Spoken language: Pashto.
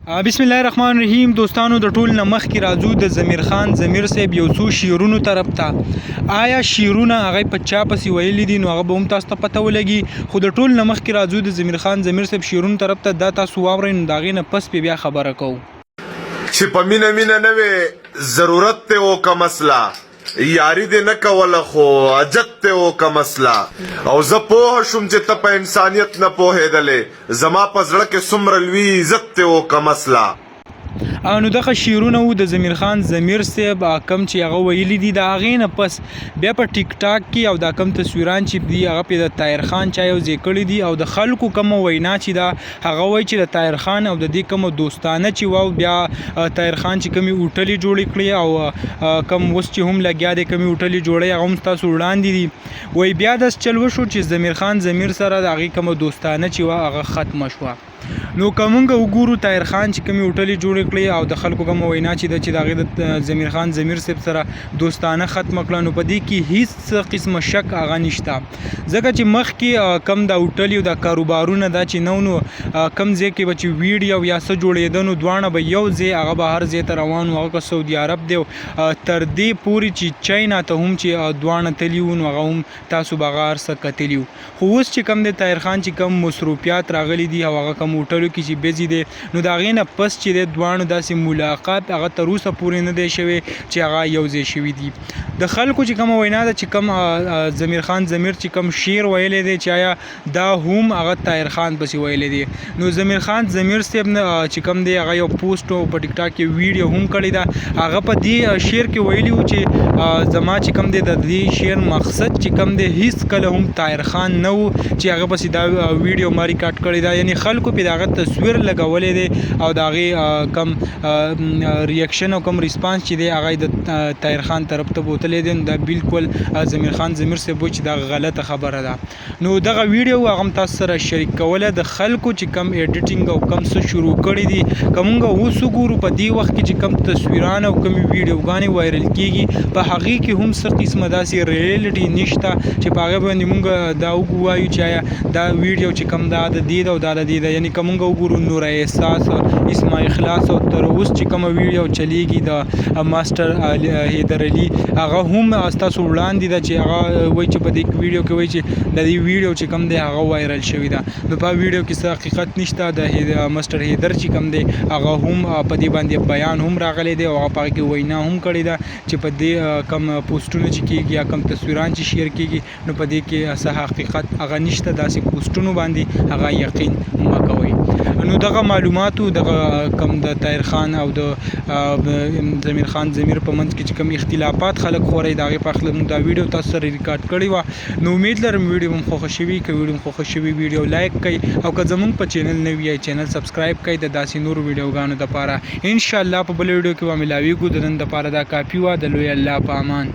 بسم الله الرحمن الرحیم. دوستانو، د ټول نه مخکې راځو د ضمیر خان ضمیر صاحب یو څو شعرونو طرف ته. آیا شعرونه هغه په چا پسې ویلي دي، نو هغه به هم تاسو ته پته ولګي، خو د ټول نه مخکې راځو د ضمیر خان ضمیر صاحب شعرونو طرف ته. دا تاسو واورئ، نو د هغې نه پس پې بیا خبره کوو. چې په مینه مینه نه وې، ضرورت ته و کم اصله، یاري دې نه کوله خو حاجت ته و کم اصله، او زه پوه شوم چې ته په انسانیت نه پوهېدلې، زما په زړه کې څومره لوی عزت ته و کم اصله. نو دغه شعرونه وو د ضمیر خان ضمیر صاحب کم چې هغه ویلي دي. د هغې نه پس بیا په ټیک ټاک کې او دا کم تصویران چې دي، هغه په د طاهر خان چا یو ځای کړي دي، او د خلکو کوم وینا چې دا هغه وایي چې د طاهر خان او د دې کوم دوستانه چې واو، بیا طاهر خان چې کومې هوټلې جوړې کړې او کم اوس چې هم لګیا دی کومې هوټلې جوړوي، هغه هم ستاسو وړاندې دي. وایي بیا داسې چل وشو چې ضمیر خان ضمیر سره د هغې کومه دوستانه چې وه، هغه ختمه شوه. نو که مونږ وګورو، طاهر خان چې کومې هوټلې جوړې کړې او د خلکو کومه وینا چې ده چې د هغې د ضمیر خان ضمیر صاحب سره دوستانه ختمه کړه، نو په دې کې هیڅ قسمه شک هغه نشته، ځکه چې مخکې کم دا هوټلې او دا کاروبارونه دا چې نو کم ځای کې به چې ویډیو یا څه جوړېده، نو دواړه به یو ځای هغه به هر ځای ته روان وو. هغه که سعودي عرب دی، تر دې پورې چې چاینا ته هم چې دواړه تللي وو، نو هغه هم تاسو به هغه هر څه کتلي وو. خو اوس چې کوم دی، طاهر خان چې کوم مصروفیات راغلي دي او هغه کوم هوټلو کې چې بزي دی، نو د هغې نه پس چې دی، دواړو داسې ملاقات هغه تر اوسه پورې نه دی شوی چې هغه یو ځای شوي دي. د خلکو چې کومه وینا ده چې کوم ضمیر خان ضمیر چې کوم شعر ویلی دی چې آیا دا هم هغه طاهر خان پسې ویلی دی، نو ضمیر خان ضمیر صاحب نه چې کوم دی، هغه یو پوسټ او په ټیک ټاک کې ویډیو هم کړې ده. هغه په دې شعر کې ویلي وو چې زما چې کوم دی، د دې شعر مقصد چې کوم دی، هیڅ کله هم طاهر خان نه وو چې هغه پسې دا ویډیو ما ریکارډ کړې ده. یعنی خلکو په دغه تصویر لګولې دی او د هغې کم ریاکشن او کم ریسپانس چې دی، هغه د طاهر خان طرف ته بوتلې دی. دا بالکل ضمیر خان ضمیر صاحب چې دا غلطه خبره ده. نو دغه ویډیو هغه تاسو سره شریک کوله. د خلکو چې کم ایډیټینګ او کم څه شروع کړی دي، کومګه اوس وګورو، په دې وخت کې چې کم تصویران او کم ویډیوګانې وایرل کیږي، په هغه کې هم څه قسمه داسې ریالټي نشته چې په هغه باندې مونږ دا وګوایو چې آیا دا ویډیو چې کم دا د دې او دا د دې ده. یعنی کومګه وګورو، نور احساس، اسما اخلاص او تر اوس چې کوم ویډیو چلیږي د ماستر حیدر علي، هغه هم تاسو وړاندې ده چې هغه وایي چې په دې ویډیو کې وایي چې د دې ویډیو چې کوم دی، هغه وایرل شوی ده. نو په ویډیو کې څه حقیقت نشته. د مستر حیدر چې کوم دی، هغه هم په دې باندې بیان هم راغلی دی او هغه په کې وینا هم کړې ده چې په دې کم پوسټونه چې کیږي یا کم تصویران چې شیر کیږي، نو په دې کې څه حقیقت هغه نشته، داسې پوسټونو باندې هغه یقین مکوئ. نو دغه معلوماتو، دغه کم د طاهر خان او د ضمیر خان ضمیر په منځ کې چې کوم اختلافات خلک خوري، د هغې په هکله موږ دا ویډیو تاسو سره ریکارډ کړې وه. نو امید لرم ویډیو هم خوښه شوي. که ویډیو هم خوښه شوي، ویډیو لایک کړئ، او که زموږ په چینل نوی یئ، چینل سبسکرایب کړئ د داسې نورو ویډیوګانو دپاره. انشاءالله په بله ویډیو کې به ملاویږو. د نن دپاره دا کافي وه. د لوی الله په امان.